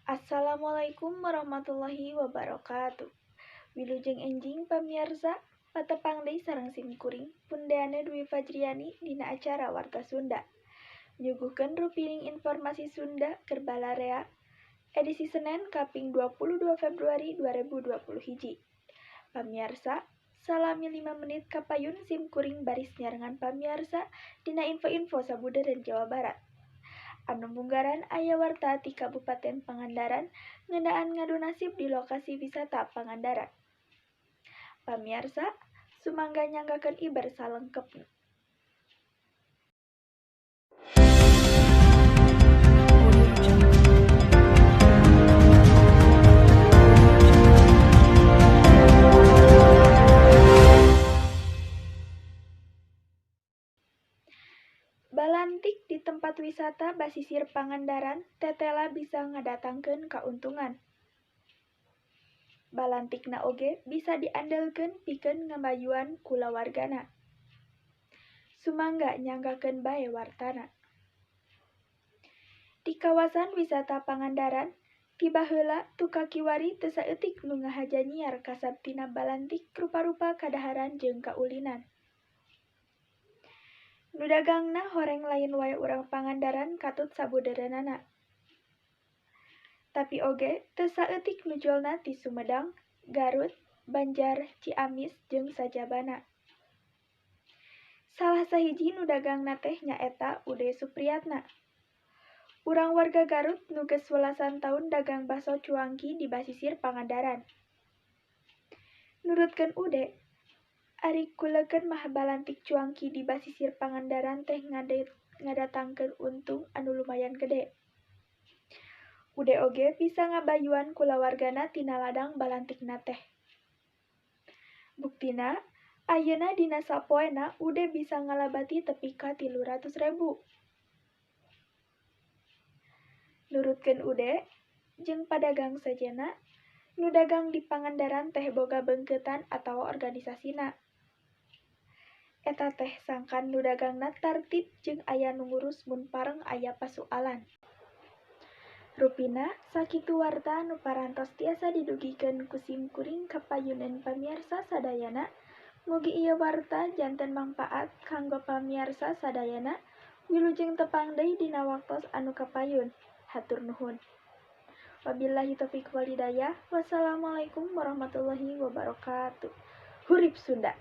Assalamualaikum warahmatullahi wabarakatuh. Wilujeng enjing pamiarsa, patepang deui sareng simkuring Pundeana Dwi Fajriani dina acara Warta Sunda. Nyuguhkeun rupining informasi Sunda keur balarea edisi Senen kaping 22 Februari 2021. Pamiarsa, salami 5 menit kapayun simkuring baris nyarengan pamiarsa dina info-info sabudeureun Jawa Barat. Anu munggaran aya warta ti Kabupaten Pangandaran ngeunaan ngadu nasib di lokasi wisata Pangandaran. Pamiarsa, sumangga nyanggakeun iber salengkepna. Balantik di tempat wisata basisir Pangandaran tetela bisa ngadatangkeun kauntungan. Balantikna oge bisa diandelkeun pikeun ngamayuan kulawargana. Sumangga nyanggakeun bae wartana. Di kawasan wisata Pangandaran, ti baheula tu kakiwari teu saeutik nu ngahaja nyiar kasab tina balantik rupa-rupa kadaharan jeung kaulinan. Nu dagangna horeng lain wae urang Pangandaran katut sabudeureunana. Tapi oge teu saeutik nu jualna ti Sumedang, Garut, Banjar, Ciamis jeung sajabana. Salah sahiji nu dagangna teh nyaeta Ude Supriyatna. Urang warga Garut nu geus welasan taun dagang baso cuangki di basisir Pangandaran. Nurutkeun Ude, ari kuleukeun mah balantik cuangki di basisir Pangandaran teh ngadatangkeun untung anu lumayan gede. Ude oge bisa ngabayuan kulawargana tina ladang balantikna teh. Buktina, ayeuna dina sapoena Ude bisa ngalabati tepi ka 300.000. Nurutkeun Ude, jeung padagang sejenna, nu dagang di Pangandaran teh boga beungkeutan atawa organisasina. Eta teh sangkan nu dagangna tartib jeung aya nu ngurus mun pareng aya pasualan. Rupina sakitu warta nu parantos tiasa didugikeun ku simkuring ka payuneun pamiarsa sadayana, mugi ieu warta janten mangpaat kanggo pamiarsa sadayana, wilujeng tepang deui dina waktos anu kapayun. Hatur nuhun. Wabillahi taufik walhidayah. Wassalamualaikum warahmatullahi wabarakatuh. Hurip Sunda.